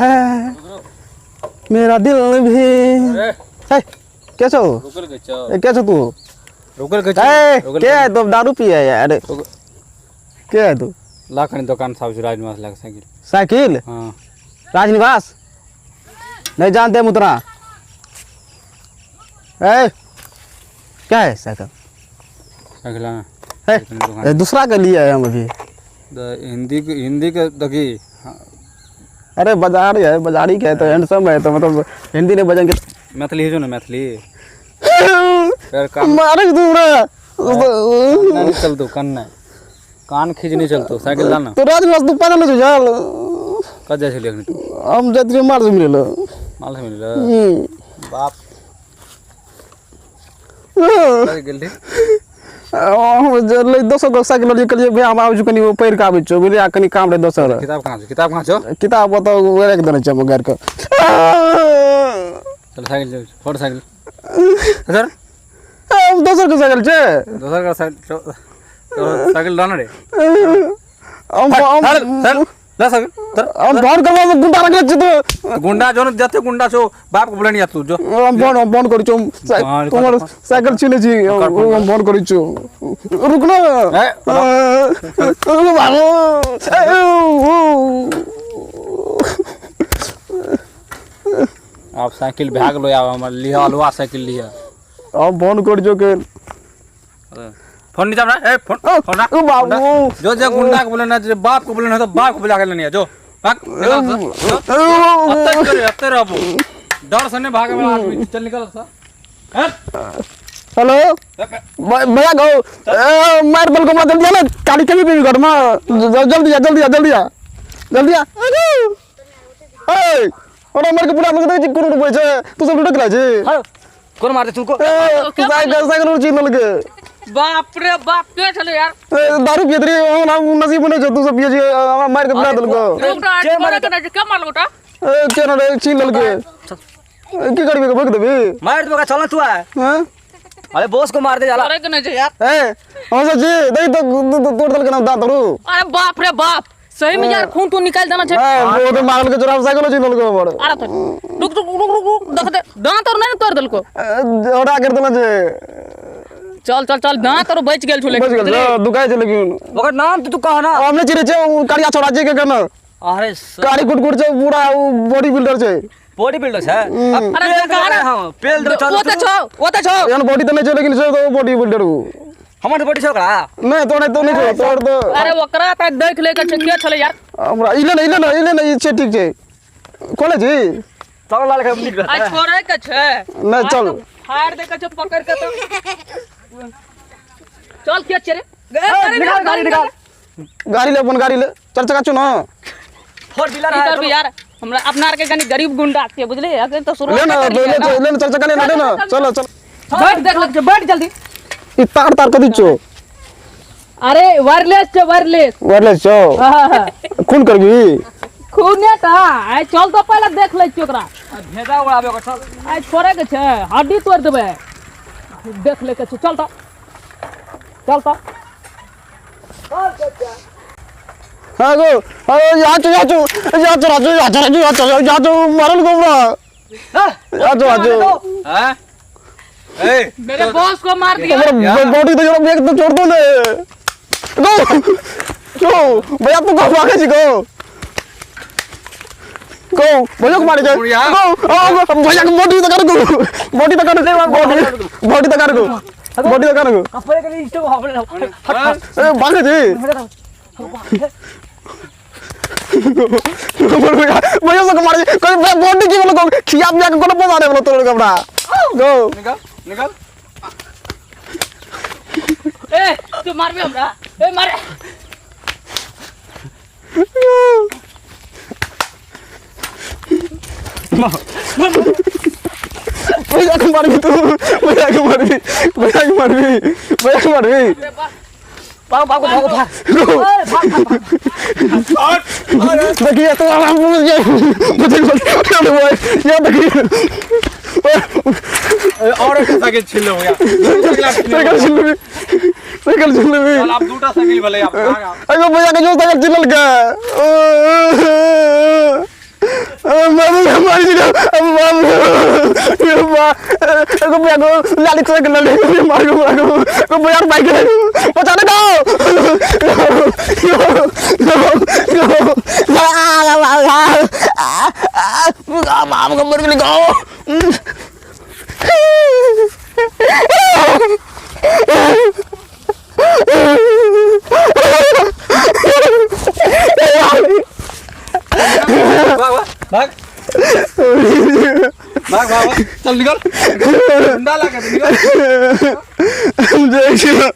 है मेरा दिल भी। अरे ए, के छौ? रुकल के छौ। ए, के छौ तू? रुकल के छौ। ए, रुकल के है तू? दारू पिए यार। के है तू? लाखनी दुकान साहब राजनिवास लग साइकिल। साइकिल? हाँ। राजनिवास नहीं जानते हम उतना। ए, क्या है साइकिल? साइकिल हाँ। ए, दुकान। ए, दूसरा के लिए है हम अभी। हिंदी के, हिंदी के देखी। हाँ। अरे बाजार है, बाजारी के है तो हैंडसम है तो मतलब हिंदी नहीं बजेंगे। मैथिली है जो ना मैथिली। फिर कान मारे तू रे। नहीं चल तू कान नहीं। कान खींच नहीं चलतो साइकिल लाना। तो राजनिवास तू पैदल नहीं चल। कब जाए छली अखनी तू? हम जाइत रहियै माल से मिले। माल से मिले। हम्म। बाप। कब गेल रही? हम जे दोसर के साइकिल लऽ कहलियै भैया हम आबै छी कनि पढ़ि कऽ आबै छियौ बुझलियै, आ कनि काम रहै दोसर। किताब कहाँ छौ? किताब कहाँ छौ? किताब ओतऽ राखि देने छियै हम गाड़ि कऽ। चल साइकिल चल, फोड़ साइकिल। सर? दोसर के साइकिल छै। दोसर का साइकिल तो साइकिल लाना रे। हम चल, चल, ला साइकिल, चल। हम फोन करबो गुंडा रखले छी तू। गुंडा जो न जते गुंडा छौ बाप के बोलनी तू जो। हम फोन, हम फोन करै छियौ। हाँ, तोमर कर, साइकिल छीनै छी, कर, फोन हम फोन करै छियौ। रुक न। ए, बाबू। आप साइकिल भाग लो आब हमर लिह अलुआ साइकिल लिह। हम फोन करै छियौ के। फोन नीचा रख, ए फोन, फोन रख। ओ बाबू। जो जे गुंडा के बोले ना, जे बाप के बोले ना तो बाप के बुला के लेनी है जो। भाग, निकल से, जो। अत्ते करे, अत्ते रहबो। डर से नहीं भागे वाला आदमी, चल निकल से। हट। हेलो। भैया गो, ए, मार बल को मत जल्दी आ ना, काली कभी भी घर में जल्दी आ, जल्दी आ, जल्दी आ, जल्दी आ। ए, ओरा मार के पूरा लोग देखै छी कोन डूबै छै, तू सब लुटक रहै छी। हां, कोन मारते तू को? ए, साइकिल, साइकिल उड़ चीन लगे। बाप रे बाप, के छले यार? ए, दारू पियत रही, हमरा नसीब नहि छै, तू सब पियै छी, हमरा मारि के पिला देलको। रुक ना, के मारे? के नहि, के मारलको टा? ए, के ना रे, छीन लेलकै। ए, की करबी, भोग देबी? मार देबो का, चल ना तू आ। हैं? अरे बॉस को मार दे जाला। करे के नहि छै यार। ए, हम सब जी, देख तो, तो तोड़ देलकै ना दांत रू। अरे बाप रे बाप, सही में यार खून तू निकाल देना छै। ए, वो तो मारल के चोरा साइकिल छीन लेलको हमर। अरे तो रुक रुक रुक रुक रुक, देख दे, दांत और नहीं ना तोड़ देलको। ए, ओरा कर देना छै। चल चल चल, दांत और बच गेल छौ लेकिन। बच गेल छौ, दुखाइ छै लेकिन। ओकर नाम तो तू कह ना। हम नहि चिन्है छियै, ओ करिया छोरा छै के केना। अरे कारी गुटगुट छै पूरा, ओ बॉडी बिल्डर छै। बॉडी बिल्डर छै? अरे पेल कहाँ दे रे? हाँ, पेल दे, चल, ओ तऽ तू। छौ, ओ तऽ छौ। एहन बॉडी तऽ नहि छै लेकिन छै तऽ ओ बॉडी बिल्डर ओ। हमर तऽ बॉडी छौ ओकरा? नहि, तोरे तो नहि छौ, तोर तऽ। अरे ओकरा तऽ देख ले के छै, के छलै यार? हमरा इले ने, इले ने, इले ने, ई छै ठीक छै। कोने छी? चल लाल के निक रहतै। आ छोड़ै के छै। नहि, चल। फाड़ दे के छै पकड़ के तऽ। चल के छै रे? ए, निकाल, गाड़ी निकाल। गाड़ी ले, अपन गाड़ी ले। चल चका चुना। फोर व्हीलर की है, करबी यार? हमरा अपना आर के कनी गरीब गुंडा छियै बुझलियै, अखन तऽ शुरुआत ले ना, करलियै ले ना। ले ना, चल चका ले ना, ले ना। चलो, चल। बैठ, देख लग छै, बैठ जल्दी। ई तार तार कथी छौ? अरे वायरलेस छै, वायरलेस। वायरलेस छौ? हाँ। खून करबी? खूने तऽ आइ चल तऽ पहिले देख लै छियै ओकरा। भेजा ओकरा आबे ओकर, चल। आइ छोड़े के छै, हड्डी तोड़ि देबै। देख लै के छै, चल तऽ। चल तऽ। हाँ गो, अरे यहाँ चो, यहाँ चो, यहाँ चो, राजू, यहाँ चो, राजू, यहाँ चो, यहाँ चो, मारल गो हमरा। यहाँ चो, राजू। हाँ? ए, मेरे बॉस को मार दिया। तुम्हारा बॉडी तो जरा एक तो छोड़ दो ने। गो, गो, भैया तू गो भागे जी गो। गो, भैया को मारे जाए। गो, ओ, गो, भैया को बॉडी तो कर गो। बॉडी तो कर, बॉडी, बॉडी तो कर गो। बॉडी तो कर गो। कपड़े के लिए तो हबले हाँ? ए, भागे जी। भैया, भैया सबके मारे छै। कोई भैया बॉडी की बोलो, खिया पिया के कोनो पता नहीं बोलो तोड़ कपड़ा। गो। निकल, निकल। ए, तू मारबी हमरा? ए, मारे। भैया के मारबी तू, भैया के मारबी, भैया के मारबी, भैया के मारबी। भाग, भाग, भाग, भाग। देखिए तो हम मुझे मुझे ये देखिए। और एक साइकिल छीन लो यार। साइकिल छीन लेबी, साइकिल छीन लेबी। चल आप दूटा साइकिल भले आप भाग। अरे भैया के जो साइकिल छीन लेलकै। मर भाग भाग भाग भाग भाग चल निकल गुंडा लगा निकल। देखियो।